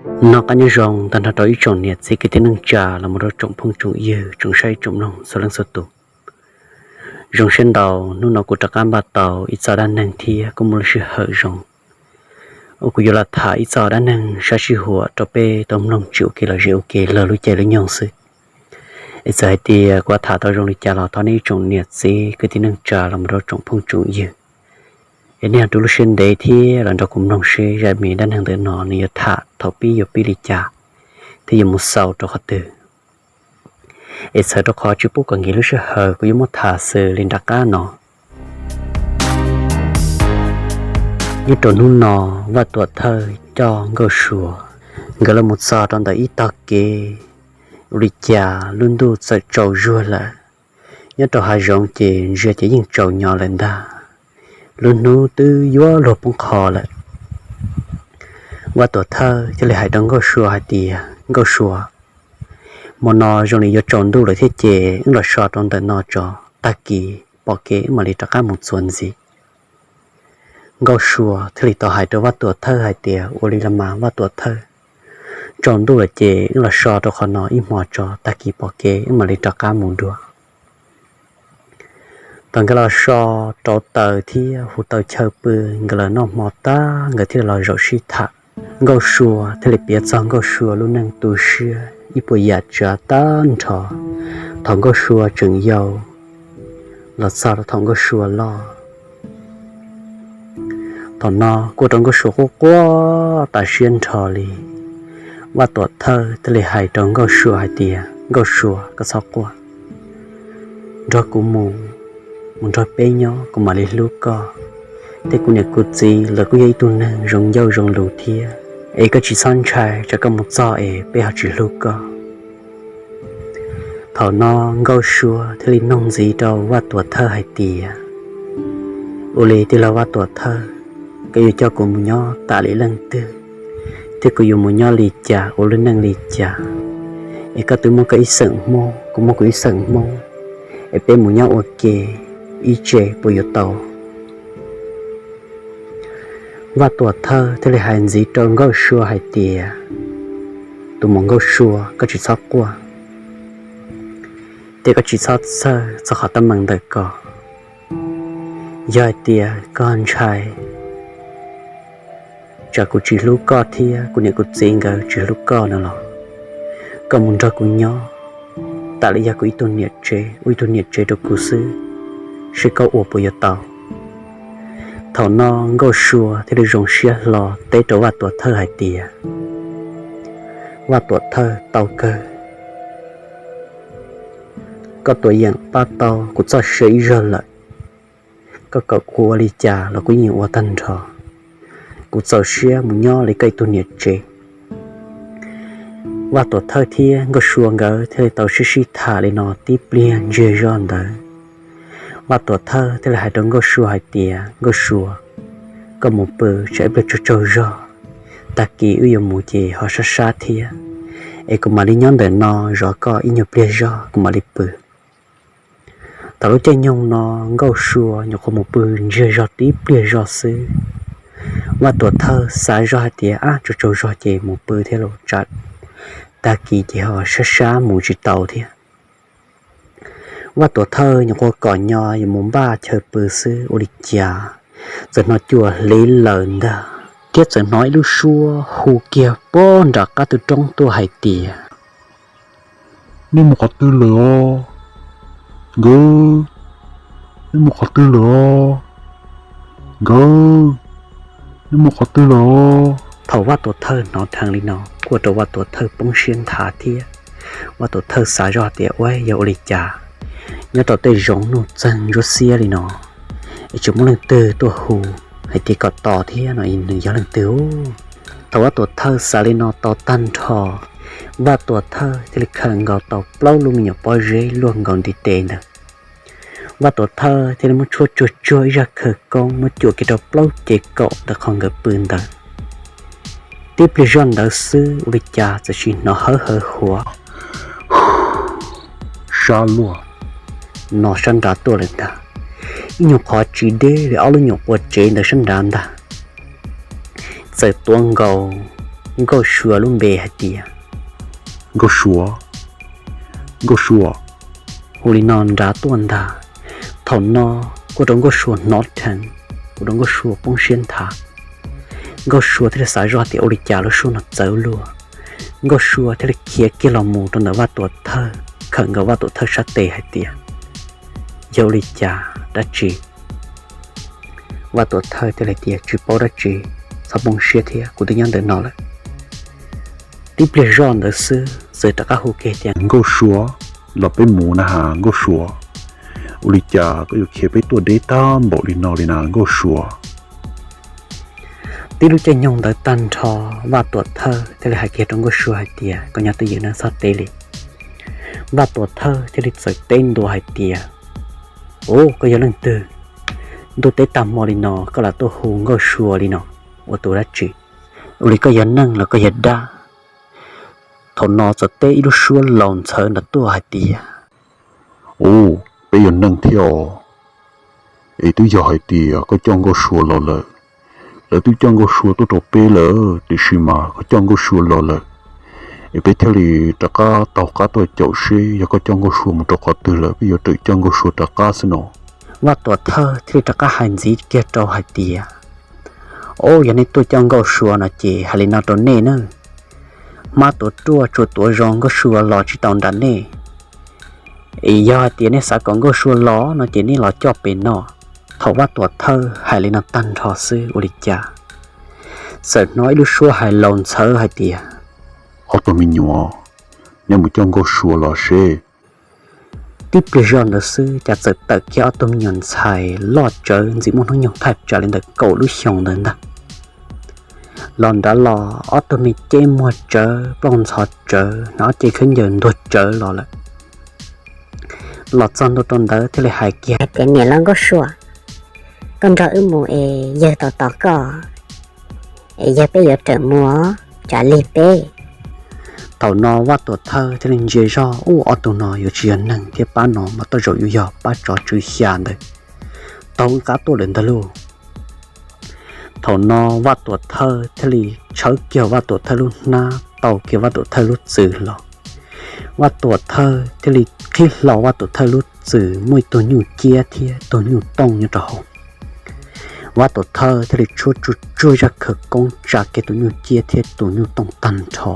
Noj qab nyob zoo tag nrho rau ib tsoom niam txiv kwv tij neej tsa los mus rau tsoom phooj tsoom ywg tsoom saib tsoom mloog txhua leej txhua tus. Zoo siab ntau, hnub no kuv rov qab npaj tau ib txoj dab neeg thiab kuj muaj lub sij hawm zoo uas kuv yuav los tham ib txoj dab neeg sab sij huam rau peb tau mloog tsis ua ke los zem ua ke lawm lub caij lub nyoog xwb. Es txawm hais tias kuv tham tau zoo li cas los thov nej ib tsoom niam txiv kwv tij neej tsa los mus rau tsoom phooj tsoom ywg es nej ho rau lub siab ntev thiab los nrog kuv mloog seb zaj me dab neeg ntawm no nws yuav tham thaum pib yuav pib li cas thiab yuav mus xaus rau qhov twg. Es txhawm rau qhov tsis pub kom nkim lub sij hawm, kuv yuav muab tham xws li nram qab no. Nyob rau hnub no, Vaj Tuam Thawj coj Nkauj Sua nkawd los mus txog rau ntawm ib tog kev, ua li cas lub ntuj txawm tsaus zuag lawm. Nyob rau hav zoov ces ntsia ces yeej tsaus nyo lawm ntag, lub hnub twb yuav luag poob qho lawm. Vaj Tuam Thawj thiaj li hais rau Nkauj Sua hais tias, Nkauj Sua, hmo no zoo li yuav tsaus ntuj lawm thiab ces wb los so rau ntawm no tso, tag kis pom kev wb mam li rov qab mus txuas ntxiv. Nkauj Sua thiaj li tau hais rau Vaj Tuam Thawj hais tias, Ua li los mas Vaj Tuam Thawj, tsaus ntuj lawm ces wb los so rau qhov no ib hmo tso, tag kis pom kev wb mam li rov qab mus dua. Thaum nkawd los so rau taws thiab hu taws chaw pw, nkawd los noj hmo tag nkawd thiaj li los zaum sib tham. Nkauj Sua thiaj li piav txog Nkauj Sua lub neej tu siab ib puas yam tsav tag nrho, thaum Nkauj Sua tseem yau los txog rau thaum Nkauj Sua loj. Thaum no kuj ua rau Nkauj Sua quaj quaj tas siab nrho li. Vaj Tuam Thawj thiaj li hais rau Nkauj Sua hais tias, Nkauj Sua, koj txhob quaj, nrog kuv mus, mus nrog peb nyob kuv mam li hlub koj. Thiab kuv niam kuv txiv lawv kuj yog ib tug neeg zoo ncauj zoo lus thiab, es koj tsis txhob ntshai tsam koj mus txog es peb ho tsis hlub koj. Thaum no Nkauj Sua thiaj li noog ntxiv rau Vaj Tuam Thawj hais tias, Ua li tij laug Vaj Tuam Thawj, koj yuav coj kuv mus nyob tas li leej twg, thiab kuv yuav mus nyob li cas ua lub neej li cas? Es koj twb muaj koj ib xeem Hmoob, kuv muaj kuv ib xeem Hmoob, es peb mus nyob ua ke ib tse puas yuav tau? Vaj Tuam Thawj thiaj li hais ntxiv rau Nkauj Sua hais tias, Tus muam Nkauj Sua, koj tsis txhob quaj, thiab koj tsis txhob txhawj txog qhov teeb meem ntawm ko. Yog hais tias koj ntshai tsam kuv tsis hlub koj thiab kuv niam kuv txiv nkawd tsis hlub koj no los, koj mus nrog kuv nyob, tas li yog kuv ib tug niam tsev, ua ib tug niam tsev rau kuv xwb, seb koj ua puas yuav tau? Thaum no Nkauj Sua thiaj li zoo siab hlo teb rau Vaj Tuam Thawj hais tias, Vaj Tuam Thawj, tau kawg, koj tuam yeem pab tau kuv txoj sia ib zaug lawm. Koj kom kuv ua li cas los kuv yeej yuav ua tag nrho. Kuv txaus siab mus nyob li koj ib tug niam tsev. Vaj Tuam Thawj thiab Nkauj Sua nkawd thiaj li tau sib sib tham li no tib pliag ntsiag zog ntawd. Vaj Tuam Thawj thiaj li hais rau Nkauj Sua hais tias, Nkauj Sua, koj mus pw, tsam ib pliag tsaug tsaug zog, tag kis wb yuav mus ces ho sab sab thiab, es kuv mam li nyob ntawm no zov koj ib nyuag pliag zog kuv mam li pw. Thaum lub caij nyoog no Nkauj Sua nyuam qhuav mus pw ntsiag zog tib pliag zog xwb. Vaj Tuam Thawj xav zog hais tias, Ab, tsaug tsaug zog ces mus pw thiab los tsam tag kis ces ho sab sab mus tsis tau thiab. Vaj Tuam Thawj nyuam qhuav kom nyo yuav mus npaj chaw pw xwb ua li cas txawm hnov cuam hliv lawm ntag, thiab txawm hnov ib lub suab hu kiag puag nram qab tw roob tuaj hais tias, Nej mus qhov twg lawm os? Nkawd, nej mus qhov twg lawm os? Nkawd, nej mus qhov twg lawm os? Thaum Vaj Tuam Thawj hnov dheev li no kuj ua rau Vaj Tuam Thawj poob siab nthav thiab. Vaj Tuam Thawj xav zoj tias, Ua, yog ua li cas nyob rau tej zoov nuj txeeg ntsuab xiab li no es tsis muaj leej twg tuaj hu hais tias kom tos thiab no, nws yog leej twg? Thaum Vaj Tuam Thawj xav li no tau tag nrho, Vaj Tuam Thawj thiaj li khawm nkaus tau plaub lub me nyuam pob zeb luaj nkaus ntiv tes ntawd. Vaj Tuam Thawj thiaj li muab tshuab tsuag tsuag ib zaj khawv koob muab cuam kiag rau plaub cev kaum ntawm qhov nkawd pw ntawd. Tib pliag zoj ntawd xwb ua li cas txawm sim hnov hawv hawv huav sab luaj no sab nrad tuaj lawm ntag. Ib nyuag qhov tsis deb li ob lub nyuam quas tsev ntawd sab nrad ntag, txawm tuav nkaus Nkauj Suav lub npe hais tias, Nkauj Suav, Nkauj Suav. Hu li no nrad tuaj ntag. Thaum no kuj rau Nkauj Suav hnov dheev, kuj rau Nkauj Suav poob siab nthav. Nkauj Suav thiaj li xav zoj tias ua li cas lub suab no txawv luaj. Nkauj Suav thiaj li khiav kiag los mus rau ntawm Vaj Tuam Thawj, khawm nkaus Vaj Tuam Thawj sab tes hais tias, Yog ua li cas dab tsi? Vaj Tuam Thawj thiaj li tias, Tsis paub dab tsi, txhob poob siab thiab, kuv twb nyob ntawm no lawm. Tib pliag zoj ntawd xwb txawm rov qab hu kiag tias, Nkauj Suav, los peb mus na has Nkauj Suav. Ua li cas koj yuav khiav peb tuaj deb tag npaum li no li na Nkauj Suav? Tib lub caij nyoog ntawd tag nrho, Vaj Tuam Thawj thiaj li hais kiag rau Nkauj Suav hais tias, Koj nyob twj ywm nawb, txhob teb li. Vaj Tuam Thawj thiaj li txawm teb ntua hais tias, Ub, koj yog leej twg? Ntuj teb tag hmo li no koj lam tuaj hu Nkauj Suav li no, ua tus dab tsi? Ua li koj yog neeg los koj yog dab? Thaum no txawm teb ib lub suab laus ntxhawv nrad tuaj hais tias, Ub, peb yog neeg thiab os, es twb yog hais tias koj coj Nkauj Suav los lawm, lawv twb coj Nkauj Suav tuaj rau peb lawm, tiam sis mas koj coj Nkauj Suav los lawm, es peb thiaj li rov qab taug qab tuaj caum seb yog koj coj Nkauj Suav mus rau qhov twg lawm, peb yuav rawm coj Nkauj Suav rov qab xwb no. Vaj Tuam Thawj thiaj li rov qab hais ntxiv kiag rau hais tias, Ub, yog nej tuaj coj Nkauj Suav no ces hais li no rau nej nawb, hmab tuav ruaj tsuas tuav zoo, Nkauj Suav los tsis tau nram nej. Es yog hais tias nej xav kom Nkauj Suav los no ces nej los coj pem no. Thaum Vaj Tuam Thawj hais li no tag nrho xwb ua li cas txawm hnov ib lub suab hais laus ntxhawv hais tias, Ob tug me nyuam, nej mus coj Nkauj Suav los seb. Tib pliag zoj ntawd xwb cas txawm tawm kiag ob tug me nyuam ntxhais loj tsawv ntxim muaj hnub nyoog thaj tsam li ntawm kaum lub xyoos ntawd ntag. Los nrad los ob tug me ceb muag tsawv, plaub ntxhov tsawv, hnav ob ce khaub ncaws ntuag tsawv los lawm. Los txog ntua rau ntawd thiaj li hais kiag tias, Niam laus Nkauj Suav, koj nrog wb mus es yawg tos tos koj, es yawg peb yuav rawm mus, tsam lig peb. Thaum no Vaj Tuam Thawj thiaj li ntsia zog, Ub, ob tug no yuav tsis yog neeg thiab, pab no mas tej zaum yuav yog pab tsov tswv xya ntawd taug wb qab tuaj lawm ntag lauj. Thaum no Vaj Tuam Thawj thiaj li tshawb kiag Vaj Tuam Thawj lub hnab, tau kiag Vaj Tuam Thawj lub txwm los. Vaj Tuam Thawj thiaj li qhib hlo Vaj Tuam Thawj lub txwm, muaj ib tug nyuj ciab thiab tug nyuj tooj nyob rau hauv. Vaj Tuam Thawj thiaj li tshuab tsuag tsuag zaj khawv koob tsa kiag tus nyuj ciab thiab tus nyuj tooj tag nrho.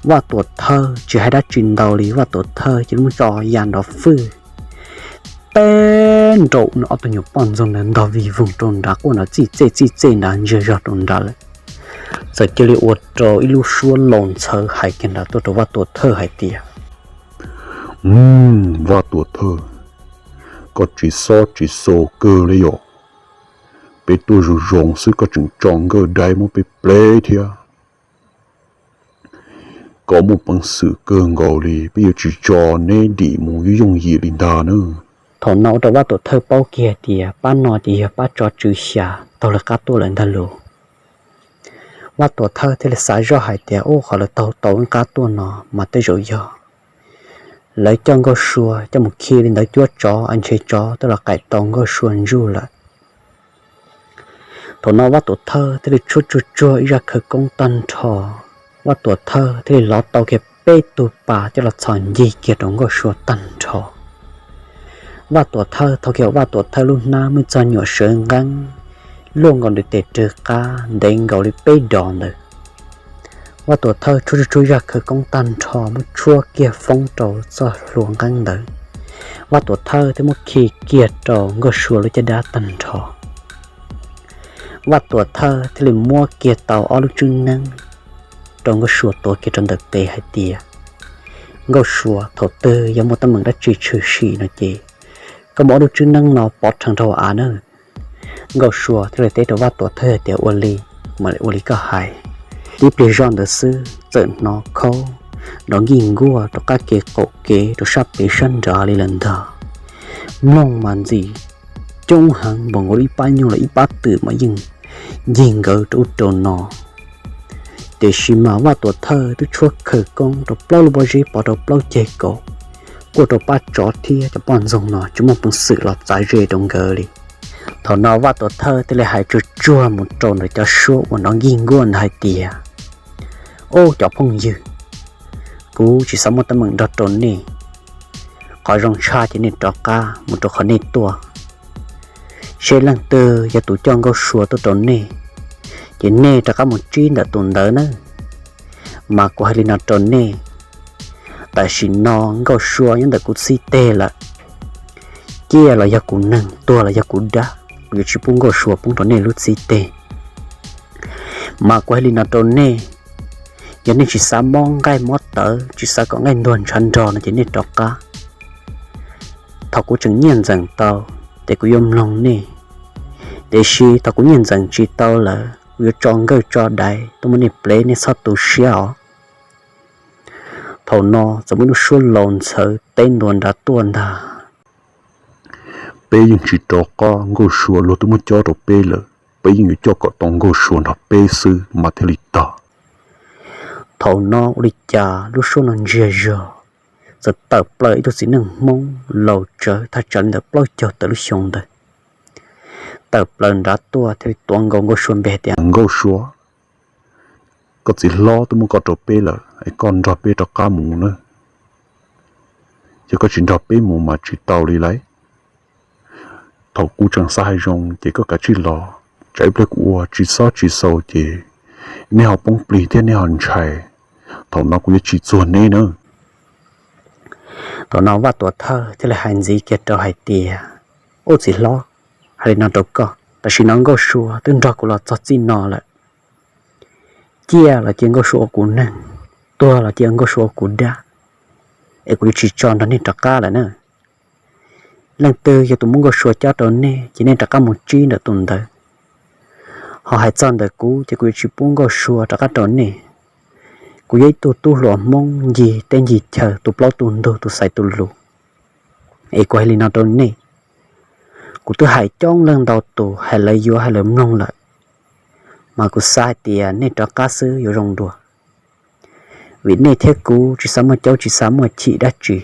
Vaj Tuam Thawj tsis hais dab tsi ntau li, Vaj Tuam Thawj cia li muab tso ya nrov fwj teb nraum ob tug nyuam poj ntxoog ntawd ntog vig voog rau nrad, quaj nrov txij txej txij txej nrad, ntsiag zog rau nrad lawm. Txawm cia li ua rau ib lub suab laus ntxhawv hais kiag nrad tuaj rau Vaj Tuam Thawj hais tias, Vaj Tuam Thawj, koj tsis xob tsis xaus kawg li yom? Peb tuaj zoo zoo xwb koj tseem tso nkawj dai muab peb plev thiab. Koj muaj peev xwm kawg nkaus li, peb yuav tsis tso neb dim mus yooj yooj yim li ntag na. Thaum no ua rau Vaj Tuam Thawj paub kiag tias pab no ces yog pab tsov tswv xya taug lawv qab tuaj lawm ntag lauj. Vaj Tuam Thawj thiaj li xav zoj hais tias, Ub, qhov lawv taug tau wb qab tuaj no mas tej zaum yog lawv coj Nkauj Sua coj mus khi li ntawd cuab tsov, ntshe tsov twb los qaim tau Nkauj Sua ntsuj lawm. Thaum no Vaj Tuam Thawj thiaj li tshuab tsuag tsuag ib zaj khawv koob tag nrho, Vaj Tuam Thawj thiaj li lov tau kiag peb tug pas coj los txhos ncig kiag rau Nkauj Sua tag nrho. Vaj Tuam Thawj thau kiag Vaj Tuam Thawj lub hnab muaj txog nyuam sawv nqeeb luaj nkaus nws tes rwg qab ntev nkaus li peb dos ntawd. Vaj Tuam Thawj tshuab tshuab tshuab zaj khawv koob tag nrho muab tshuab kiag foob rau txoj hlua nqeeb ntawd. Vaj Tuam Thawj thiaj muab khi kiag rau Nkauj Sua lub caj dab tag nrho. Vaj Tuam Thawj thiaj li muab kiag tau ob lub tswb neeb rau Nkauj Sua tuav kiag rau ntawm tes hais tias, Nkauj Sua, thaum twg yog muaj teeb meem dab tsi tshwm sim no ces koj muab ob lub tswb neeb no pov rhees rau av nawb. Nkauj Sua thiaj li teb rau Vaj Tuam Thawj hais tias, Ua li, mam li ua li koj hais. Tib pliag zoj ntawd xwb txawm hnov khaub nrov nkij nkuaj rau qab kev qaum kev rau sab pem sab nrad li lawm ntag. Mloog mas ntxim coob heev, npaum nkaus li ib pab nyuj los ib pab twm mas yeej ncig nkawd rau ub rau no. Tiam sis mas Vaj Tuam Thawj twb tshuab khawv koob rau plaub lub pob zeb pov rau plaub ceg kaum, kuaj rau pab tsov thiab cov poj ntxoog no tsis muaj peev xwm los txav ze rau nkawd li. Thaum no Vaj Tuam Thawj thiaj li hais tsuag tsuag mus rau ntawm cov suab uas nrov nkij nkuaj ntawd hais tias, Ob cov phooj ywg, kuv tsis xav muaj teeb meem nrog rau nej. Qhov zoo tshaj ces nej rov qab mus rau qhov nej tuaj, seb leej twg yog tus coj Nkauj Sua tuaj rau nej, ces nej rov qab mus ntsib ntawm tus ntawd nawb. Mas kuv hais li no rau nej, tam sim no Nkauj Sua nyob ntawm kuv txhib teg lawm. Ciaj los yog kuv neeg, tuag los yog kuv dab, kuv yuav tsis pub Nkauj Sua poob rau nej lub txhib teg. Mas kuv hais li no rau nej, yog nej tsis xav mob nqaij mob tawv, tsis xav kom nqaij ntuag ntshav nrog no ces nej rov qab. Thaum kuv tseem nyiaj ntxeem tau, ces kuv yuav mloog nej. Tiam sis thaum kuv nyiaj ntxeem tsis tau lawm, kuv yuav tso nkawj tso daiv tuaj muab nej plev, nej txhob tu siab os. Thaum no txawm muaj ib lub suab laus ntxhawv teb ntua nrad tuaj ntag. Peb yeej tsis rov qab, Nkauj Sua luag twb muab cob rau peb lawm, peb yeej yuav coj kom tau Nkauj Sua nrog peb xwb mas thiaj li tag. Thaum no ua li cas lub suab no ntsiag zog, txawm tawm plaws ib tug txiv neej Hmoob laus tsawv thaj tsam li ntawm plaub caug tawm lub xyoo ntawd, tawm plaws nrad tuaj thiaj li tuav nkaus Nkauj Sua npe hais tias, Nkauj Sua, koj txiv hlob twb muab koj rau peb lawm es koj nrog peb rov qab mus na. Yog koj tsis nrog peb mus mas tsis tau li lauj. Thaum kuv tseem xav hais zoo ces koj kav tsij los, tsam ib pliag kuv ua tsis txhob tsis xaus ces nej ho poob plig thiab nej ho ntshai, thaum no kuv yuav tsis txuag neb na. Thaum no Vaj Tuam Thawj thiaj li hais ntxiv kiag rau hais tias, Ub txiv hlob, hais li no rau koj, tam sim no Nkauj Sua twb nrog kuv los txog txij no lawm. Ciaj los cia Nkauj Sua ua kuv neeg, tuag los cia Nkauj Sua ua kuv dab, es kuv yuav tsis tso nrog nej rov qab lawm na. Leej twg yog tus muab Nkauj Sua cob rau nej ces nej rov qab mus ntsib ntawm tus ntawd. Ho hais txog ntawm kuv ces kuv yuav tsis pub Nkauj Sua rov qab rau nej. Kuv yog ib tug tub hluas Hmoob ncig teb ncig chaw, tu plaub tu ntug, tu xaiv tu lus. Es kuv hais li no rau nej, kuv twb hais coob leej ntau tus, hais lawv yuav hais lawv mloog lawm, mas kuv xav hais tias nej rov qab xwb yuav zoo dua, vim nej thiab kuv tsis xav muaj caub tsis xav muaj chim dab tsi.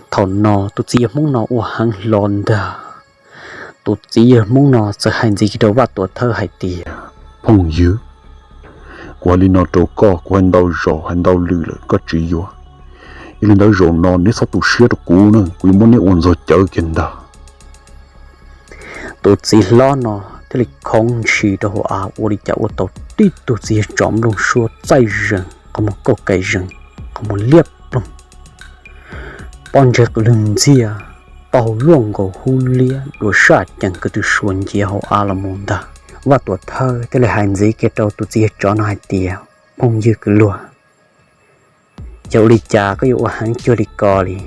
Thaum no tus txiv yawg Hmoob no ua heev hlo ntag. Tus txiv yawg Hmoob no txawm hais ntxiv kiag rau Vaj Tuam Thawj hais tias, Phooj ywg, kuv hais li no rau koj, kuv hais ntau zaus hais ntau lwm lawm koj tsis yuav. Yog li ntawd zaum no neb txhob tu siab rau kuv na, kuv yuav muab neb ua ntxuag cawv kiag ntag. Tus txiv hlob no thiaj li khoov ntshis rau hauv av, ua li cas ua tau tib tug txiv yawg tsov nplooj suab txaij zees, qhov muag kauj kais zees, qhov muag liab ploog, pob ntseg qw lwg ntxiaj, taub hau luaj nkaus hub liab, dua saj cees ko tw suas nciav hauv av los mus ntag. Vaj Tuam Thawj thiaj li hais ntxiv kiag rau tus txiv yawg tsov no hais tias, Phooj ywg kwv luag, yog ua li cas koj yuav ua heev cuag li ko li?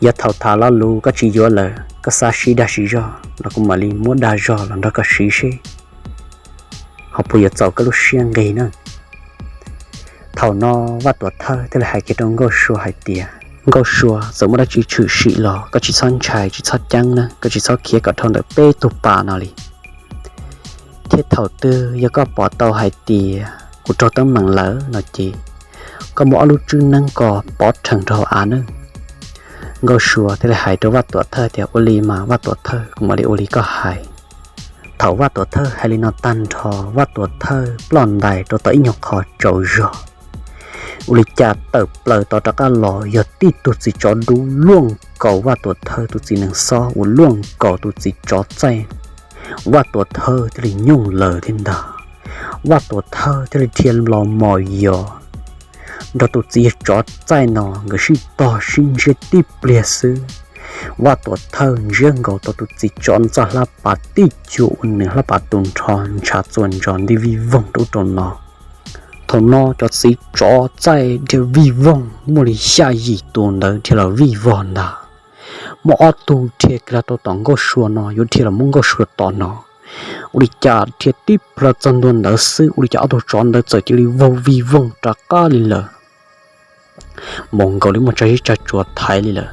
Yog thaum tham lo lus koj tsis yuav lawm, koj xav siv dag siv zog los kuv mam li muab dag zog los nrog koj siv seb ho puas yuav txaus koj lub siab nqig na. Thaum no Vaj Tuam Thawj thiaj li hais kiag rau Nkauj Sua hais tias, Nkauj Sua, txawm muaj dab tsi tshwm sim los koj tsis txhob ntshai tsis txhob ceeb na, koj tsis txhob khiav kom dhau ntawm peb tug pas no li. Thiab thaum twg yog koj pom tau hais tias kuv raug teeb meem lawm no ces koj muab ob lub tswb neeb ko pov rhees rau hauv av nawb. Nkauj Sua thiaj li hais rau Vaj Tuam Thawj tias, Ua li mas Vaj Tuam Thawj, kuv mam li ua li koj hais. Thaum Vaj Tuam Thawj hais li no tag nrho, Vaj Tuam Thawj ploj ntais rau tom ib nyuag qho tsaus zog. Ua li cas tawm plaws tod rov qab los yog tib tug txiv tsov dub luaj nkaus Vaj Tuam Thawj tus txiv nees xob uas luaj nkaus tus txiv tsov txaij. Vaj Tuam Thawj thiaj li nyooj laws thiab ntag. Vaj Tuam Thawj thiaj li dhia los mos yos nrog tus txiv yawg tsov txaij no, nkawd sib tog sib ntsiab tib pliag xwb, Vaj Tuam Thawj ntsiab nkaus tau tus txiv tsov txaij hlab pas tib cuag uas nws hlab pas tu nrho ntshav txuas ntsos nti vij voog rau ub rau no. Thaum no cov txiv tsov txaij dhia vij voog muaj li xya yim tus ntawd dhia los vij vog ntag. Muaj ob tug dhia kiag los rau tom Nkauj Sua no, yuav dhia los muab Nkauj Sua tom no. Ua li cas dhia tib pliag txog ntua ntawd xwb, ua li cas ob tug tsov ntawd txawm cia li vaug vij voog rov qab li lawm, npaum nkaus li muaj tsag zib tsag tsuas thaiv li lawm.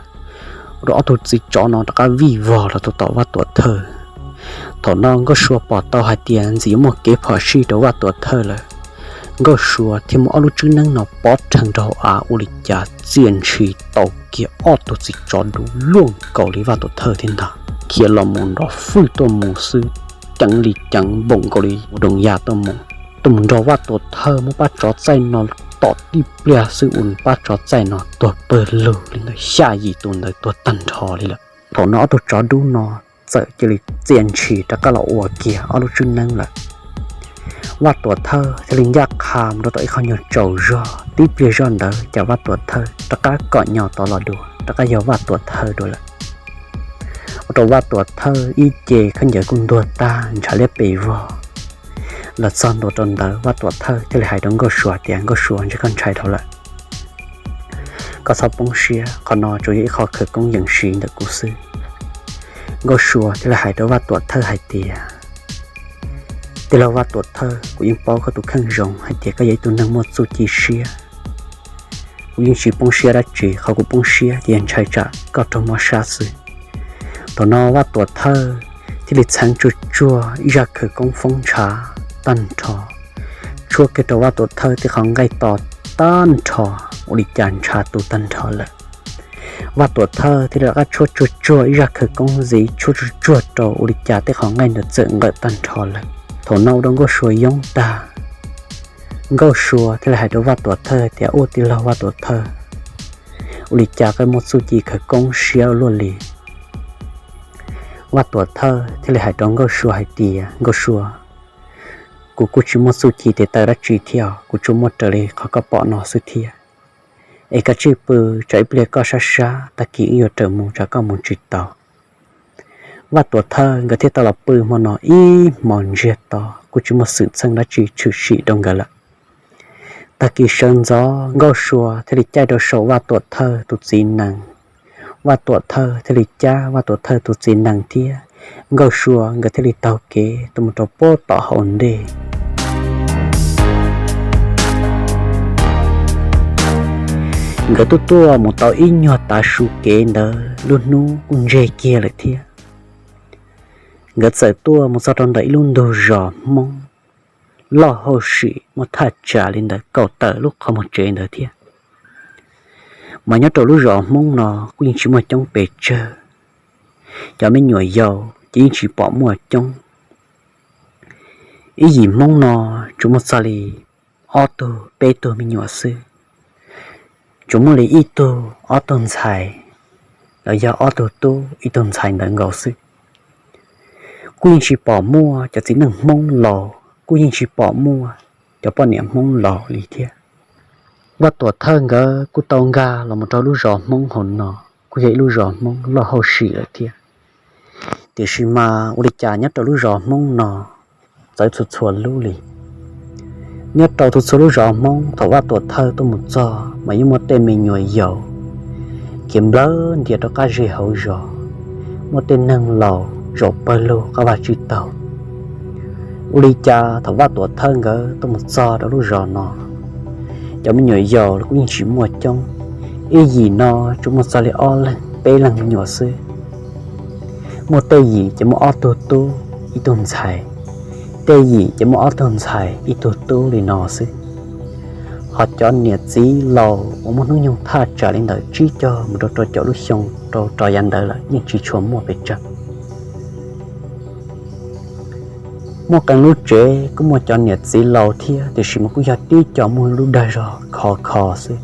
Ua rau ob tug txiv tsov no rov qab vij vog los rau tom Vaj Tuam Thawj. Thaum no Nkauj Sua pom tau hais tias ntxim yuav muaj kev phom sij rau Vaj Tuam Thawj lawm, Nkauj Sua thiaj muab ob lub tswb neeb no pov rhees rau hauv av, ua li cas txia ntshis tau kiag ob tug txiv tsov dub luaj nkaus li Vaj Tuam Thawj thiab ntag. Khiav los mus nrov fwj tuaj mus xwb, ceev li ceev npaum nkaus li ua doos ya tuaj mus. tuaj mus nrog Vaj Tuam Thawj muab pab tsov txaij no tom tib pliag xwb ua pab tsov txaij no tuag pawg lug li ntawd, xya yim tus ntawd tuag tag nrho li lawm. Thaum no ob tug tsov dub no txawm cia li txia ntshis rov qab los ua kiag ob lub tswb neeb lawm. Vaj Tuam Thawj thiaj li ncaj qha mus rau tom ib qho nyuag tsaus zog, tib pliag zoj ntawd cas Vaj Tuam Thawj rov qab kom nyo tod los dua, rov qab yog Vaj Tuam Thawj dua lawm. Ua rau Vaj Tuam Thawj ib ce khaub ncaws kuj ntuag tag ntshav liab pes vog. Los txog ntua rau ntawd Vaj Tuam Thawj thiaj li hais rau Nkauj Sua tias, Nkauj Sua, ntshe koj ntshai dhau lawm. Koj txhob poob siab, qhov no tsuas yog ib qho khawv koob yees siv ntawm kuv xwb. Nkauj Sua thiaj li hais rau Vaj Tuam Thawj hais tias, Tij laug Vaj Tuam Thawj, kuv yeej paub koj tus kheej zoo hais tias koj yog ib tug neeg muaj txuj ci siab. Kuv yeej tsis poob siab dab tsi, qhov kuv poob siab ces yog ntshai tsam koj raug mob sab xwb. Thaum no Vaj Tuam Thawj thiaj li txheev tsuag tsuag ib zaj khawv koob foob ntshav tag nrho, tshuab kiag rau Vaj Tuam Thawj tej qhov nqaij to tag nrho, ua li cas ntshav tu tag nrho lawm. Vaj Tuam Thawj thiaj li rov qab tshuab tsuag tsuag ib zaj khawv koob ntxiv, tshuab tsuag tsuag rau ua li cas tej qhov nqaij ntawd txawm nqawm tag nrho lawm. Thaum no ua rau Nkauj Sua yoob tag. Nkauj Sua thiaj li hais rau Vaj Tuam Thawj tias, Ua, tij laug Vaj Tuam Thawj, ua li cas koj muaj txuj ci khawv koob siab ua luaj li? Vaj Tuam Thawj thiaj li hais rau Nkauj Sua hais tias, Nkauj Sua, kuv kuj tsis muaj txuj ci tes taw dab tsi thiab, kuv tsuas muaj raws li qhov koj pom no xwb thiab. Es koj tsij pw, tsam ib pliag koj sab sab, tag kis wb yuav raws mus tsam koj mus tsis tau. Vaj Tuam Thawj nkawd thiaj tau los pw hmo no ib hmos ntsiag to, kuj tsis muaj xwm txheej dab tsi tshwm sim rau nkawd lawm. Tag kis sawv ntxov Nkauj Sua thiaj li caij rau saum Vaj Tuam Thawj tus txiv nees. Vaj Tuam Thawj thiaj li cab Vaj Tuam Thawj tus txiv nees thiab Nkauj Sua nkawd thiaj li taug kev tuaj mus rau puag tom hauv ntej. Nkawd tuaj tuaj mus tau ib nyuag tav su kev ntawd lub hnub kuj ntseg kiag lawm thiab. Nkawd txawm tuaj mus txog rau ntawm ib lub ntug zos Hmoob loj hauj sim muaj thaj tsam li ntawm kaum tawm lub qhov muag tsev ntawd thiab. Mas nyob rau lub zos Hmoob no kuj yeej tsis muaj coob pes tsawg, cov me nyuam yaus ces yeej tsis pom muaj coob. Ib yim Hmoob no tsuas muaj txog li ob tug peb tug me nyuam xwb, tsuas muaj li ib tug ob tug ntxhais, los yog ob tug tub ib tug ntxhais ntawd nkaus xwb. Kuj yeej tsis pom muaj cov txiv neej Hmoob laus, kuj yeej tsis pom muaj cov poj niam Hmoob laus li thiab. Vaj Tuam Thawj nkawd kuj tau nkag los mus rau lub zos Hmoob hauv no, kuj yog ib lub zos Hmoob loj hauj sim lawm thiab. Tiam sis mas ua li cas nyob rau lub zos Hmoob no txawv txhua txhua lub li. Nyob rau txhua txhua lub zos Hmoob thaum Vaj Tuam Thawj tuaj mus txog mas yeej muaj tej me nyuam yaus khiav nplawg ntias rau qab zej hauv zos, muaj tej neeg laus zaum pawg lug qab vaj tsib taug. Ua li cas thaum Vaj Tuam Thawj nkawd tuaj mus txog rau lub zos no, cov me nyuam yaus los kuj yeej tsis muaj coob, ib yim no tsuas muaj txog li ob leeg peb leeg me nyuam xwb. Muaj tej yim ces muaj ob tug tub ib tug ntxhais, tej yim ces muaj ob tug ntxhais ib tug tub li no xwb. Ho cov niam txiv laus uas muaj hnub nyoog thaj tsam li ntawm tsib caug mus rau rau caum lub xyoo rau rau yav ntawd lawm yeej tsis tshua muaj pes tsawg. Muaj qee lub tsev kuj muaj cov niam txiv laus thiab, tiam sis mas kuj yog tib co muaj lub dag zog khov kho xwb.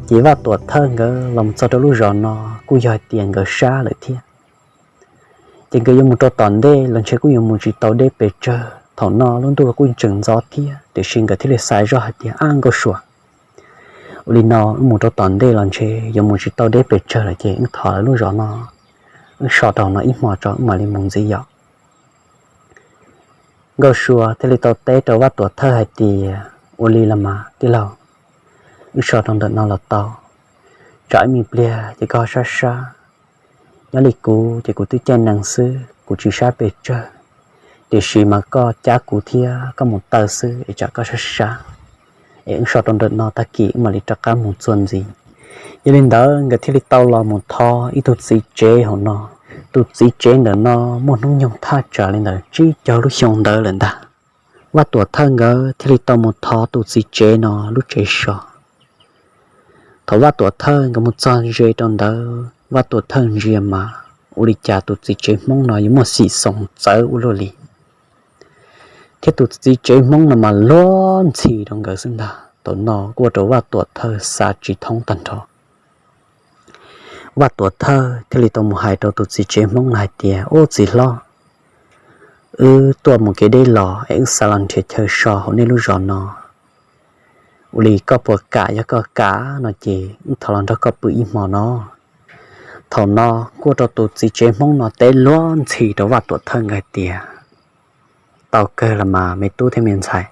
Ces Vaj Tuam Thawj nkawd los txog rau lub zos no kuj yog hais tias nkawd sab lawm thiab. Ces nkawd yuav mus rau tom ntej los ntshe kuj yuav mus tsis tau deb pes tsawg. Thaum no lub ntuj los kuj tseem ntxov thiab, tiam sis nkawd thiaj li xav zoj hais tias, Ab Nkauj Sua, ua li no wb mus rau tom ntej los ntshe yuav mus tsis tau deb pes tsawg lawm ces wb thov lawv lub zos no, wb so rau no ib hmos tso wb mam li mus ntxiv yom. Nkauj Sua thiaj li tau teb rau Vaj Tuam Thawj hais tias, Ua li los mas tij laug, wb so rau ntawm no los tau. Tsam ib me pliag ces koj sab sab. Nyob li kuv ces kuv twb caij nees xwb, kuv tsis sab pes tsawg, tiam sis mas koj cab kuv thiab koj mus taw xwb es tsam koj sab sab, es wb so rau ntawm no tag kis wb mam li rov qab mus txuas ntxiv. Yog li ntawd nkawd thiaj li tau los mus thov ib tug txiv tsev hauv no. Tus txiv tsev ntawm no muaj hnub nyoog thaj tsam li ntawm tsib caug lub xyoo ntawd lawm ntag. Vaj Tuam Thawj nkawd thiaj li tau mus thov tus txiv tsev no lub tsev so. Thaum Vaj Tuam Thawj nkawd mus txog ze rau ntawd, Vaj Tuam Thawj ntsia mas ua li cas tus txiv tsev Hmoob no yuav muaj xim xoos txawv ua luaj li. thiab tus txiv tsev Hmoob no mas luag ntxhi rau nkawd xwb ntag. Thaum no kuj ua rau Vaj Tuam Thawj xav tsis thoob tag nrho. Vaj Tuam Thawj thiaj li tau mus hais rau tus txiv tsev Hmoob no hais tias, Ub txiv hlob, wb tuaj mus kev deb los es wb xav los nrhiav chaw so hauv nej lub zos no. Ua li koj puas kam? Yog koj kam no ces wb thov los nrog koj pw ib hmo no. Thaum no kuj ua rau tus txiv tsev Hmoob no teb luag ntxhi rau Vaj Tuam Thawj nkawd hais tias, Tau kawg los mas me tub thiab me ntxhais.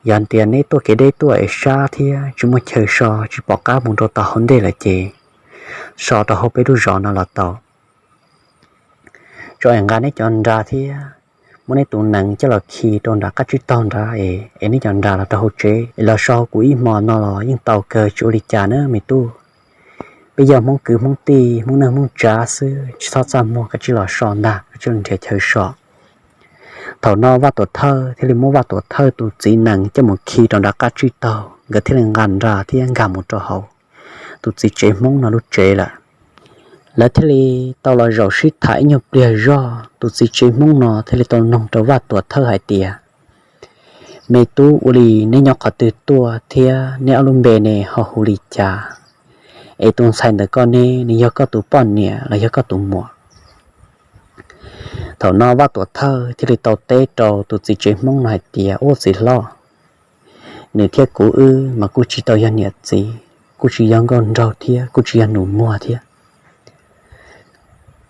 Yog tias neb tuaj kev deb tuaj es sab thiab tsis muaj chaw so tsis pom qab mus rau tom hauv ntej lawm ces so rau hauv peb lub zos no los tau. Tso es nqa neb cov nra thiab muab neb tus nees coj los khi rau nram qab tsib taug nrad es, es neb cov nra los rau hauv tsev es los so hauv kuv ib hmo no los yeej tau kawg, tsis ua li cas na me tub. Peb yog Hmoob kwv Hmoob tij, Hmoob neej Hmoob tsav xwb, tsis txhob txaj muag, koj cia li los so ntag, koj cia li los nrhiav chaw so. Thaum no Vaj Tuam Thawj thiaj li muab Vaj Tuam Thawj tus txiv nees coj mus khi rau nram qab tsib taug, nkawd thiaj li nqa nra thiab nkag mus rau hauv tus txiv tsev Hmoob no lub tsev lawm. Lawv thiaj li tau los zaum sib tham ib nyuag pliag zog, tus txiv tsev Hmoob no thiaj li tau noog rau Vaj Tuam Thawj hais tias, Me tub, ua li neb nyob qhov twg tuaj thiab neb ob lub npe ne ho hu li cas? Es tus ntxhais ntawm koj ne, nws yog koj tus poj niam los yog koj tus muam? Thaum no Vaj Tuam Thawj thiaj li tau teb rau tus txiv tsev Hmoob no hais tias, Ub txiv hlob, nws thiab kuv wb mas kuj tsis tau yog niam txiv, kuj tsis yog nkauj nraug thiab kuj tsis yog nus muag thiab.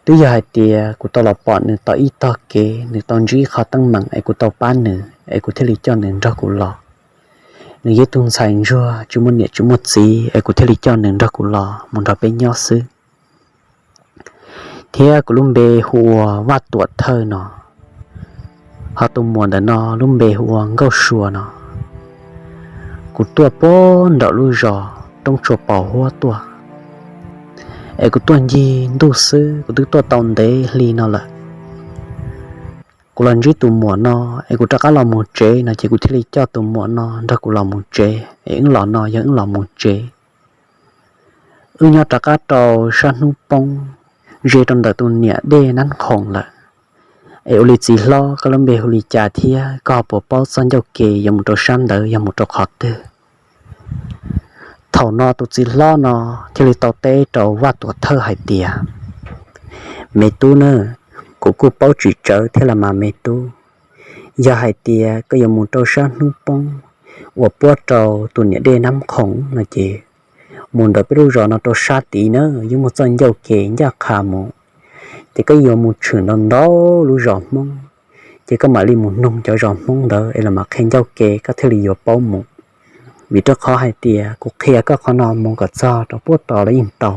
Twb yog hais tias kuv tau los pom nws tom ib tog kev, nws tau ntsib ib qho teeb meem es kuv tau pab nws es kuv thiaj li coj nws nrog kuv los. Nws yog ib tug ntxhais ntsuag tsis muaj niam tsis muaj txiv es kuv thiaj li coj nws nrog kuv los mus nrog peb nyob xwb. Thiab kuv lub npe hu ua Vaj Tuam Thawj no, ho tus muam ntawm no lub npe hu ua Nkauj Sua no. Kuv tuaj puag nram lub zos Roob Tsua Paus Huab tuaj, es kuv tuaj ncig ntuj xwb, kuv twb tuaj tau ntev hli no lawm. Kuv los ntsib tus muam no, es kuv rov qab los mus tsev no ces kuv thiaj li coj tus muam no nrog kuv los mus tsev, es wb los no yog wb los mus tsev. Wb nyob rov qab rau sab hnub poob, ze rau ntawm tus niam dej Nab Qhoom lawm. Es ua li txiv hlob, koj lub npe hu li cas thiab koj ho puas paub txoj ncauj ke yuav mus rau sab ntawd yog mus rau qhov twg? Thaum no tus txiv hlob no thiaj li tau teb rau Vaj Tuam Thawj hais tias, Me tub na, kuv kuj paub tsis tsawv thiab los mas me tub. Yog hais tias koj yuav mus rau sab hnub poob uas puab rau tus niam dej Nab Qhoom no ces, mus ntawm peb lub zos no rau sab tid na, yeej muaj txoj ncauj ke ncaj qha mus. Ces koj yuav mus tshwm ntau ntau lub zos Hmoob, ces koj mam li mus noog cov zos Hmoob ntawd es los mam qhia ncauj ke koj thiaj li yuav paub mus. Vim rau qhov hais tias kuv qhia koj qhov no mus kom txog rau puag tod los yeej tau,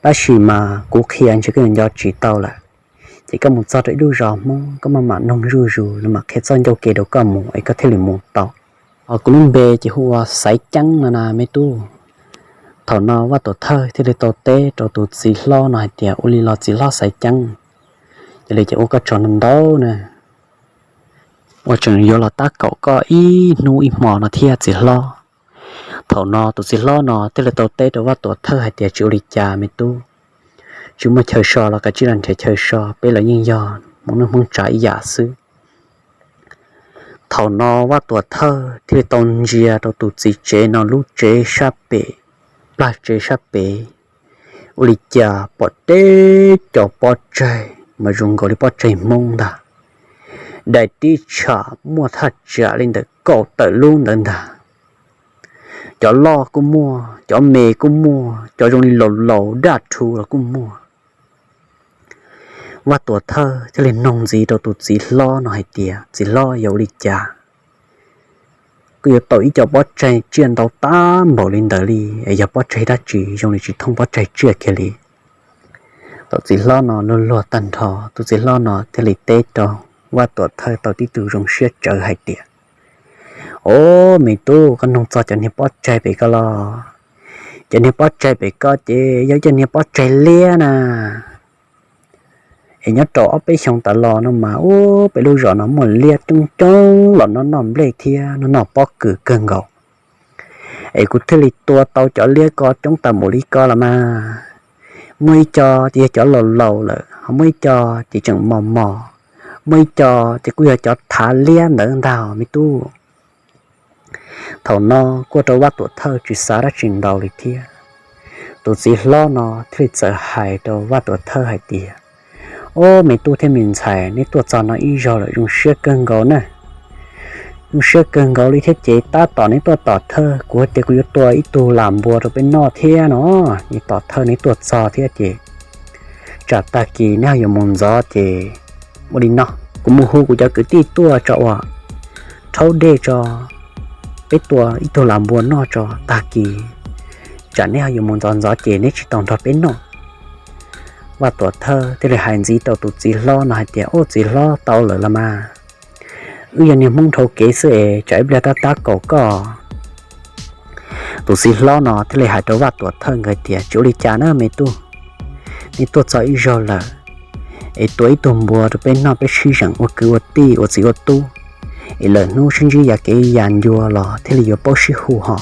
tab sis mas kuv qhia ntshe koj yuav nco tsis tau lawm. Ces koj mus txog rau ib lub zos Hmoob, koj mam mam noog zuj zus, lawv mam qhia txoj ncauj ke rau koj mus es koj thiaj li mus tau. Ho kuv lub npe ces hu ua Xaiv Ceeb no na me tub. Thaum no Vaj Tuam Thawj thiaj li tau teb rau tus txiv hlob no hais tias, Ua li los txiv hlob Xaiv Ceeb, yog li ces ua koj tsaug ntau ntau na, ua tseem yuav los tab kaum koj ib hnub ib hmo no thiab txiv hlob. Thaum no tus txiv hlob no thiaj li tau teb rau Vaj Tuam Thawj hais tias, Tsis ua li cas me tub, tsis muaj chaw so los kav tsij los nrhiav chaw so, peb los yeej yog Hmoob neej Hmoob tsav ib yam xwb. Thaum no Vaj Tuam Thawj thiaj li tau ntsia rau tus txiv tsev no lub tsev sab pem, plag tsev sab pem, ua li cas pom teb cov pob tsaig mas zoo nkaus li pob tsaig Hmoob ntag, daim tib tsham muaj thaj tsam li ntawm kaum tawm lub ntawd ntag. Cov loj kuj muaj, cov me kuj muaj, cov zoo li laus laus daj rhu los kuj muaj. Vaj Tuam Thawj thiaj li noog ntxiv rau tus txiv hlob no hais tias, Txiv hlob, yog ua li cas koj yuav tau ib co pob tsaig tsiaj ntau tab npaum li ntawd li? Es yog pob tsaig dab tsi zoo li tsis thooj pob tsaig tsiaj kiag li? Tus txiv hlob no luag luag tag nrho, tus txiv hlob no thiaj li teb rau Vaj Tuam Thawj tau tib tug zoo siab tsawv hais tias, Au, me tub, koj noog txog cov niag pob tsaig pem ko los? Cov niag pob tsaig pem ko ces yog cov niag pob tsaig liab na. Es nyob rau ob peb xyoos tas los no mas, ub, peb lub zos no muaj liab coob coob los noj noj nplej thiab noj noj pob kws kawg nkaus. Es kuv thiaj li tua tau cov liab ko coob tas npaum li ko los mas. Muaj ib co ces yog cov laus laus lawm, ho muaj ib co ces tseem mos mos, Muaj ib co ces kuj yog cov thav liab ntawd ntag me tub. Thaum no kuj ua rau Vaj Tuam Thawj tsis xav dab tsi ntau li thiab. Tus txiv hlob no thiaj li txawm hais rau Vaj Tuam Thawj hais tias, Ob, me tub thiab me ntxhais, neb tuaj txog no ib zaug lawm zoo siab kawg nkaus na. Zoo siab kawg nkaus li thiab ces tab tom neb tuaj tom thawj, kuv hais tias kuv yuav tua ib tug lam npua rau peb noj thiab no. Neb tom thawj neb tuaj txog thiab ces tsam tag kis neb ho yuav mus ntxov ces ua li no, kuv mus hu kuv cov kwv tij tuaj tso uas rhaub dej tso, peb tua ib tug lam npua noj tso, tag kis tsam neb ho yuav mus ntxov ntxov ces neb tsis tau nrog peb noj. Vaj Tuam Thawj thiaj li hais ntxiv rau tus txiv hlob no hais tias, Ob, txiv hlob, tau lawm los mas. Wb yog niag Hmoob dhau kev xwb es tsam ib pliag tab tab kaum koj. Tus txiv hlob no thiaj li hais rau Vaj Tuam Thawj nkawd tias, Tsis ua li cas na me tub, neb tuaj txog ib zaug lawm es tua ib tug npua rau peb noj, peb sib zeem ua kwv ua tij ua txiv ua tub, es lwm hnub sib ntsib yav kev yav ncua los thiaj li yuav paub sib hu ho.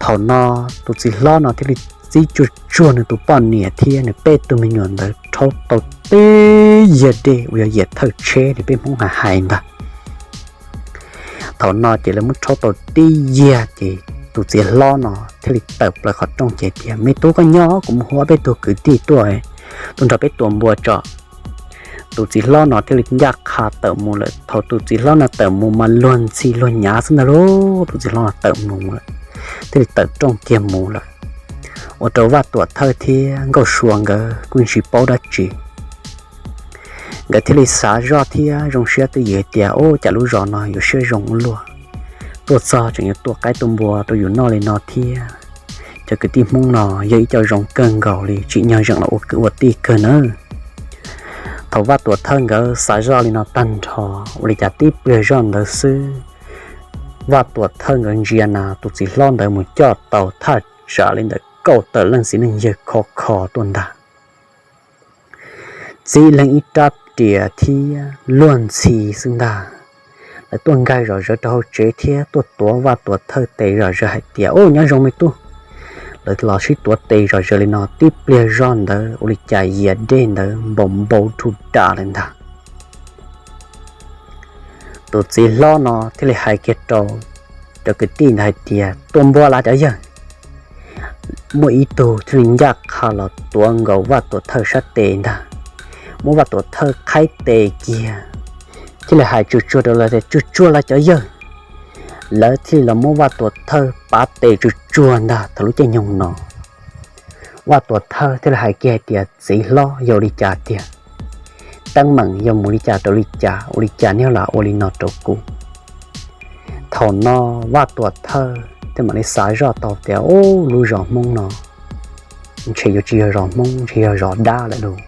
Thaum no tus txiv hlob no thiaj li txib tsuag tsuag nws tus poj niam thiab nws peb tug me nyuam ntawd rhaub tau tib yiag dej uas yog yias thawj tsheb li peb Hmoob hais hais ntag. Thaum no ces lawv muab rhaub tau tib yiag ces tus txiv hlob no thiaj li tawm plaws qhov rooj ces tias, Me tub, koj nyob, kuv mus hu ob peb tug kwv tij tuaj, tuaj nrog peb tua npua tso. Tus txiv hlob no thiaj li ncaj qha tawm mus lawm. Thaum tus txiv hlob no tawm mus mas luag ntxhi luag nyav xwb ntag lauj. Tus txiv hlob no tawm mus lawm, thiaj li tawm rooj kiag mus lawm, ua rau Vaj Tuam Thawj thiab Nkauj Sua nkawd kuj tsis paub dab tsi. Nkawd thiaj li xav zoj thiab zoo siab twj ywm tias, Ub, cas lub zos no yuav siab zoo ua luaj, tuaj txog tseem yuav tua qaib tua npua rau yus noj li no thiab. Cov kwv tij Hmoob no yog ib co zoo kawg nkaus li, tsim nyog zeem los ua kwv ua tij kawg nawb. Thaum Vaj Tuam Thawj nkawd xav zoj li no tag nrho, ua li cas tib pliag zoj ntawd xwb, Vaj Tuam Thawj nkawd ntsia na tus txiv hlob ntawd mus coj tau thaj tsam li ntawm kaum tawm leej txiv neej yawg khov kho tuaj ntag. Txib leej ib rab riam thiab luag ntxhi xwb ntag. Lawv tuaj nkag zom zaws rau hauv tsev thiab tuaj tuav Vaj Tuam Thawj tes zom zaws hais tias, Ub, nyob zoo me tub. Lawv los sib tuav tes zom zaws li no tib pliag zoj ntawd ua li cas yias dej ntawd npau npau rhu ras lawm ntag. Tus txiv hlob no thiaj li hais kiag rau cov kwv tij ntawd hais tias, Tua npua las cov yawg. Muaj ib tug thiaj li ncaj qha los tuav nkaus Vaj Tuam Thawj sab tes ntag, muab Vaj Tuam Thawj qhaib tes kiag, thiaj li hais tsuag tsuag rau lawv tias, Tsuag tsuag las cov yawg. Lawv thiaj li los muab Vaj Tuam Thawj pav tes tsuag tsuag ntag. Thaum lub caij nyoog no Vaj Tuam Thawj thiaj li hais kiag hais tias, Txiv hlob, yog ua li cas tiag? Teeb meem yog mus li cas rau li cas, ua li cas nej lam ua li no rau kuv? Thaum no Vaj Tuam Thawj thiaj mam li xav zoj tau tias, Ub, lub zos Hmoob no ntshe yuav tsis yog zos Hmoob, ntshe yog zos dab lawm lauj.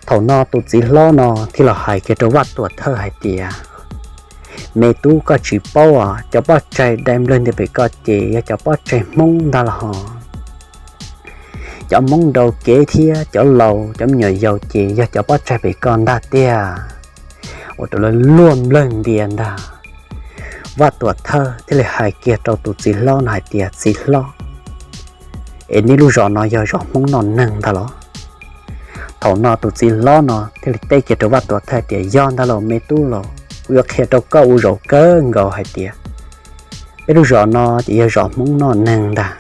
Thaum no tus txiv hlob no thiaj los hais kiag rau Vaj Tuam Thawj hais tias, Me tub, koj tsis paub os, cov poj tsaig dai nplawg ntias pem ko ces yog cov poj tsaig Hmoob ntag los hos. Cov Hmoob dhau kev thiab cov laus cov me nyuam yaus ces yog cov poj tsaig pem ko ntag tiag. Ua rau lawv luag nplawg ntias ntag. Vaj Tuam Thawj thiaj li hais kiag rau tus txiv hlob no hais tias, Txiv hlob, es nej lub zos no yog zos Hmoob noj neeg ntag los? Thaum no tus txiv hlob no thiaj li teb kiag rau Vaj Tuam Thawj tias, Yog ntag lauj me tub lauj, kuv yuav qhia rau koj ua zaum kawg nkaus hais tias peb lub zos no ces yog zos Hmoob noj neeg ntag.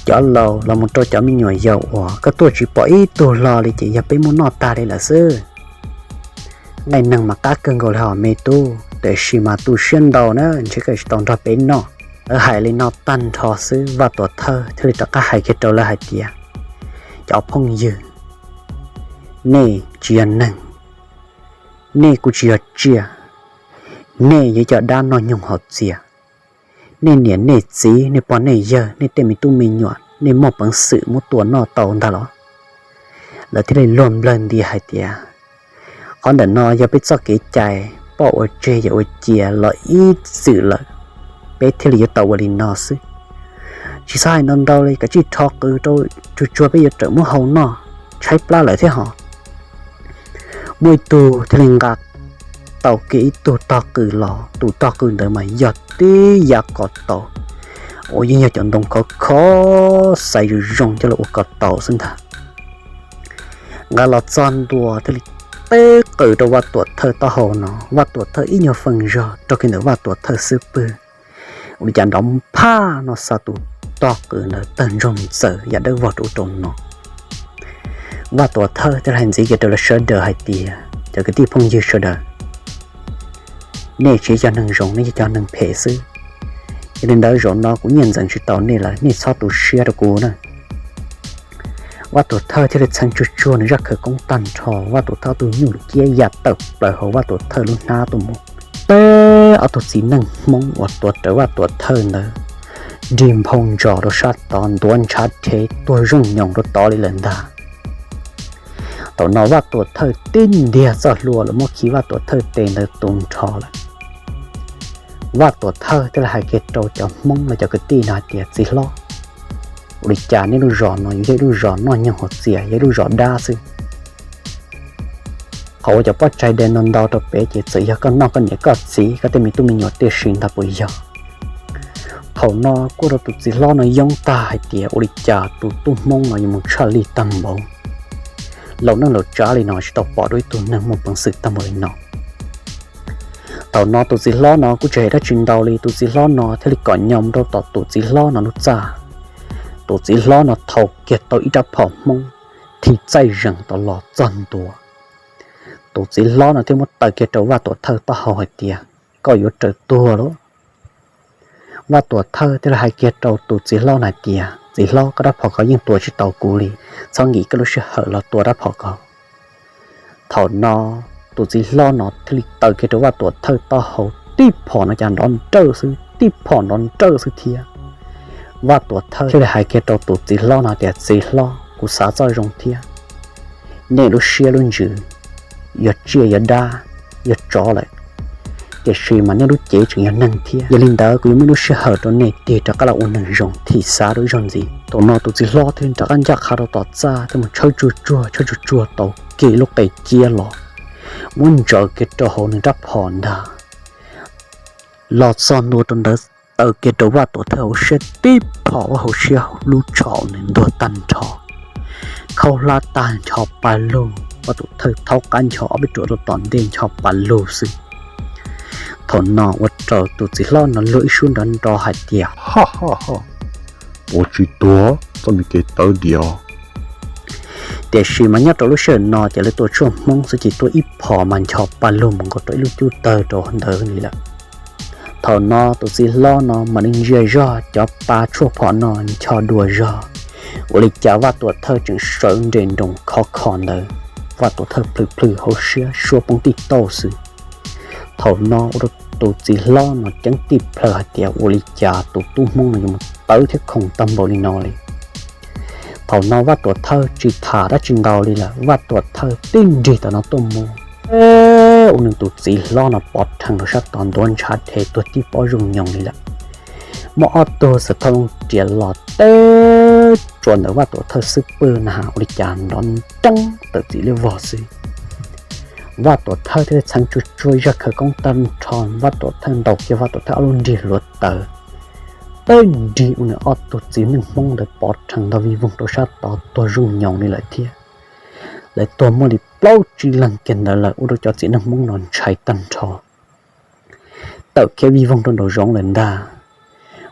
Cov laus los mus rau cov me nyuam yaus uas koj tuaj tsis pom ib tug hlo li ces yog peb muab noj tag li lawm xwb. Nqaij neeg mas qab kawg nkaus li hos me tub, tiam sis mas tu siab ntau na, ntshe koj tsis tau nrog peb noj. Lawv hais li no tag nrho xwb Vaj Tuam Thawj thiaj li rov qab hais kiag rau lawv hais tias, Cov phooj ywg, nej tsis yog neeg, nej kuj tsis yog tsiaj, nej yog cov dab noj nyoog haus txias. Nej niam nej txiv, nej pog nej yawg, nej tej me tub me nyuam, nej muaj peev xwm muab tua noj tau ntag los? Lawv thiaj li luag nplawg ntias hais tias, Qhov ntawm no yog peb txoj kev cai, poj ua tseg yawm ua cia los ib txwm lawm, peb thiaj li yuav tau ua li no xwb. Tsis txhob hais ntau ntau li, kav tsij rho qws rau, tsuag tsuag peb yuav rawm muab hau noj, tshaib plab lawm thiab hos. Muaj ib tug thiaj li nqa tau kiag ib tug tog qws los, tus tog qws ntawd mas yog tib yav kos taus uas yeej yog cov ntoo khov kho xaiv zoo zoo coj los ua kos taus xwb ntag. Nqa los txog ntua thiaj li teb qws rau Vaj Tuam Thawj taub hau no, Vaj Tuam Thawj ib nyuag feej zog raug kiag ntawm Vaj Tuam Thawj xub pwg. Ua li cas nrov phaj no xa tus tog qws ntawd tawg ntsoog ntxaws yam dawb vog rau ub rau no. Vaj Tuam Thawj thiaj li hais ntxiv kiag rau lawv sawv daws hais tias, cov kwv tij phooj ywg sawv daws, nej tsis yog neeg zoo, nej yog cov neeg phem xwb. Yog li ntawd zaum no kuv nyiaj ntxeev tsis tau nej lawm, nej txhob tu siab rau kuv na. Vaj Tuam Thawj thiaj li txheev tsuag tsuag nws zaj khawv koob tag nrho, Vaj Tuam Thawj ob tug nyuj ciab ya tawm plaws hauv Vaj Tuam Thawj lub hnab tuaj mus. Teb ob tug txiv neej Hmoob uas tuav rawv Vaj Tuam Thawj ntawd nrig nphau ntsos rau sab tod, ntuav ntshav rhev tuag zooj nyoos rau tod li lawm ntag. Thaum no Vaj Tuam Thawj tib ntiag txoj hlua lawm, muab khi Vaj Tuam Thawj tes ntawd tu nrho lawm. Vaj Tuam Thawj thiaj li hais kiag rau cov Hmoob los cov kwv tij no hais tias, txiv hlob, ua li cas nej lub zos no yuav yog ib lub zos noj nyoog haus txias, yog ib lub zos dab xwb? Qhov uas cov pob tsaig de ntau ntau rau pem ces txawm yog koj noj koj niam koj txiv, koj tej me tub me nyuam tib si ntag puas yog? Thaum no kuj rau tus txiv hlob no yoob tag hais tias, ua li cas tus tub Hmoob no yuav mus tshaj lij tag npaum, laus neej laus tsav li no tsis tau pom dua ib tug neeg muaj peev xwm tag npaum li no. Thaum no tus txiv hlob no kuj tsis hais dab tsi ntau li, tus txiv hlob no thiaj li kom nyom rau tom tus txiv hlob no lub txaj. Tus txiv hlob no thau kiag tau ib rab phom Hmoob thim txaij zees tau los txog ntua. Tus txiv hlob no thiaj muab taw kiag rau Vaj Tuam Thawj taub hau hais tias, koj yuav raws tuag lauj. Vaj Tuam Thawj thiaj li hais kiag rau tus txiv hlob no hais tias, txiv hlob, koj rab phom ko yeej tua tsis tau kuv li, txhob nkim koj lub sij hawm los tua rab phom ko. Thaum no tus txiv hlob no thiaj li taw kiag rau Vaj Tuam Thawj taub hau tib phom no cas nrov nrawj xwb, tib phom nrov nrawj xwb thiab. Vaj Tuam Thawj thiaj li hais kiag rau tus txiv hlob no tias, txiv hlob, kuv xav txoj zoo thiab, nej lub siab lub ntsws yog tsiaj yog dab yog tsov lawm, tiam sis mas nej lub cev tseem yog neeg thiab. Yog li ntawd kuv yuav muab lub sij hawm rau nej tig rov qab los ua neeg zoo thim xav rau ib zaug ntxiv. Thaum no tus txiv hlob thiaj li rov qab ncaj qha rau tom txaj thiab mus tshawb tsuag tsuag tshawb tsuag tsuag tau kiag lub qe ciab los, muab ntsaws kiag rau hauv nws rab phom ntag. Los txog ntua rau ntawd taw kiag rau Vaj Tuam Thawj hauv siab tib phom, ua hauv siab lub tsho nws ntuag tag nrho, khaub hlab tag ncho pa lug, Vaj Tuam Thawj thaub qab ncho ob peb ruam rau tom ntej ncho pa lug xwb. Thaum no ua rau tus txiv hlob no luag ib suab nrov nrov hais tias, ha ha ha, ua tsis tuag txoj me kev tawv diam. Tiam sis mas nyob rau lub sij hawm no ces lawv tua tshuaj Hmoob xwb ces tuaj ib phom mas ncho pa lug mus nkaus rau ib lub cub tawg rau ntawd li lawm. Thaum no tus txiv hlob no mam li ntsia zog cov pa tshuaj phom no ncho dua zog, ua li cas Vaj Tuam Thawj tseem sawv nres nroos khov kho ntawd, Vaj Tuam Thawj plhws plhws hauv siab suab poob tij tauj xwb. Thaum no ua rau tus txiv hlob no ceeb tij plhaws hais tias, ua li cas tus tub Hmoob no yuav mus tawv thiab khoom tag npaum li no li. Thaum no Vaj Tuam Thawj tsis tham dab tsi ntau li lawm, Vaj Tuam Thawj tib nrig tom no tuaj mus, ua nws tus txiv hlob no pov rhees rau sab tod ntuav ntshav rhev tuag tib pob zooj nyoos li lawm. Muaj ob tug xav thauj looj riam los teb tsuas ntawm Vaj Tuam Thawj xub pwg na has, ua li cas nrov nreeb tawm txim liab vog xwb. Vaj Tuam Thawj thiaj li txheev tsuag tsuag zaj khawv koob tag nrho, Vaj Tuam Thawj ntaus kiag Vaj Tuam Thawj ob lub nrig hluav taws, tib nrig ua nws ob tug txiv neej Hmoob ntawd pov rhees ntog vij voog rau sab tod tuag zooj nyoos li lawm thiab. Lawv tuag muaj li plaub tsib leeg kiag ntawd lawm, ua rau cov txiv neej Hmoob no ntshai tag nrho, tawm khiav vij voog rau nraum zoov lawm ntag.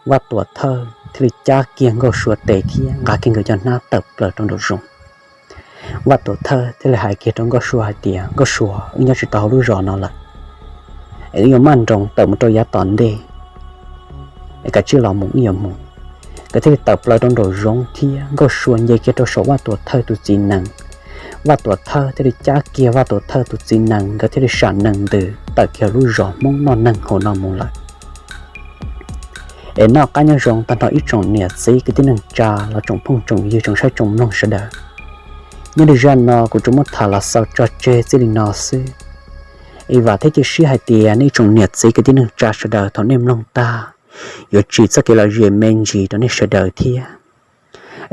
Vaj Tuam Thawj thiaj li cab kiag Nkauj Sua tes thiab nqa kiag nkawd cov hnab tawm plaws rau nraum zoov. Vaj Tuam Thawj thiaj li hais kiag rau Nkauj Sua hais tias, Nkauj Sua, wb nyob tsis tau hauv lub zos no lawm, es wb yuav maj nroos tawm mus rau yav tom ntej, es kav tsij los mus wb yuav mus. Nkawd thiaj li tawm plaws rau nraum zoov thiab Nkauj Sua nce kiag rau saum Vaj Tuam Thawj tus txiv nees. Vaj Tuam Thawj thiaj li cab kiag Vaj Tuam Thawj tus txiv nees, nkawd thiaj li sam nees ntws tawm kiag lub zos Hmoob noj neeg hauv no mus lawm. Es noj qab nyob zoo tag nrho ib tsoom niam txiv kwv tij neej tsa los tsoom phooj tsoom ywg tsoom saib tsoom mloog sawv daws. Nyob li zaj no kuv tsuas muab tham los xaus tso tseg txij li no xwb. Es vam thiab cia siab hais tias nej ib tsoom niam txiv kwv tij neej tsa sawv daws thaum nej mloog tag yuav tsim txoj kev lom zem me ntsis rau nej sawv daws thiab.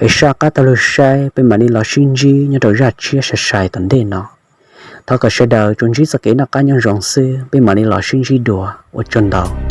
Es saj qab taug lug saib, peb mam li los sib ntsib nyob rau zaj tshiab sai sai tom ntej no. Thov kom sawv daws tsuas ntsib txoj kev noj qab nyob zoo xwb, peb mam li los sib ntsib dua, ua tsaug ntau.